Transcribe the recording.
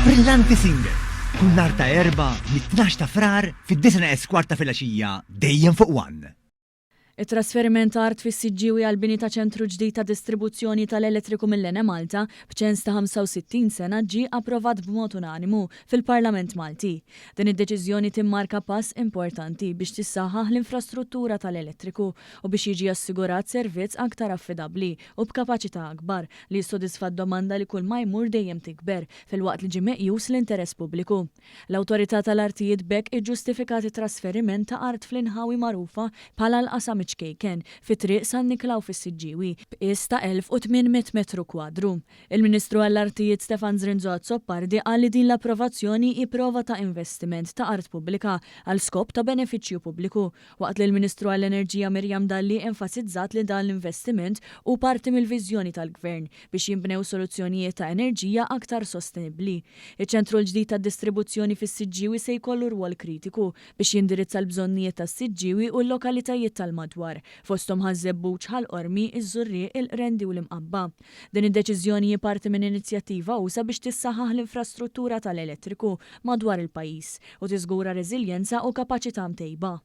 Brillanti Singer, kull nhar ta' Erbgħa mit-tnax ta' Frar fid-disgħa neqes kwart ta' filgħaxija dejjem fuq One. It-trasferiment ta' art fis-Siġġiewi għall-bini ta' ċentru ġdid ta' distribuzzjoni tal-elettriku mill-Enemalta b'ċens ta' 65 sena ġie approvat b'mod unanimu fil-Parlament Malti. Din id-deċiżjoni timmarka pass importanti biex tissaħħaħ l-infrastruttura tal-elettriku u biex jiġi assigurat servizz aktar affidabbli u b'kapaċità akbar li jissodisfa d-domanda li kulma jmur dejjem tikber filwaqt li ġie meqjus l-interess pubbliku. L-Awtorità tal-Artijiet b'hekk iġġustifikat it-trasferiment ta' art fl-inħawi magħrufa bħala l-Qasam iċ-Ċkejken, fi Triq San Niklaw fis-Siġġiewi, b'qies ta' 1,800 metru kwadru. Il-Ministru għall-Artijiet Stefan Zrinzo Azzopardi qal li din l-approvazzjoni hi prova ta' investiment ta' art pubblika għal skop ta' benefiċċju pubbliku, waqt li l-Ministru għall-Enerġija Miriam Dalli enfasizzat li dan l-investiment hu parti mill-viżjoni tal-Gvern biex jinbnew soluzzjonijiet ta' enerġija aktar sostenibbli. Iċ-ċentru l-ġdid tad-distribuzzjoni fis-Siġġiewi se jkollu rwol kritiku biex jindirizza l-bżonnijiet tas-Siġġiewi u l-lokalitajiet tal-madwar, fosthom Ħaż-Żebbuġ, Ħal Qormi, iż-Żurrieq, il-Qrendi u l-Imqabba. Din id-deċiżjoni hi parti minn inizjattiva usa' biex tissaħħaħ l-infrastruttura tal-elettriku madwar il-pajjiż u tiżgura reżiljenza u kapaċità mtejba.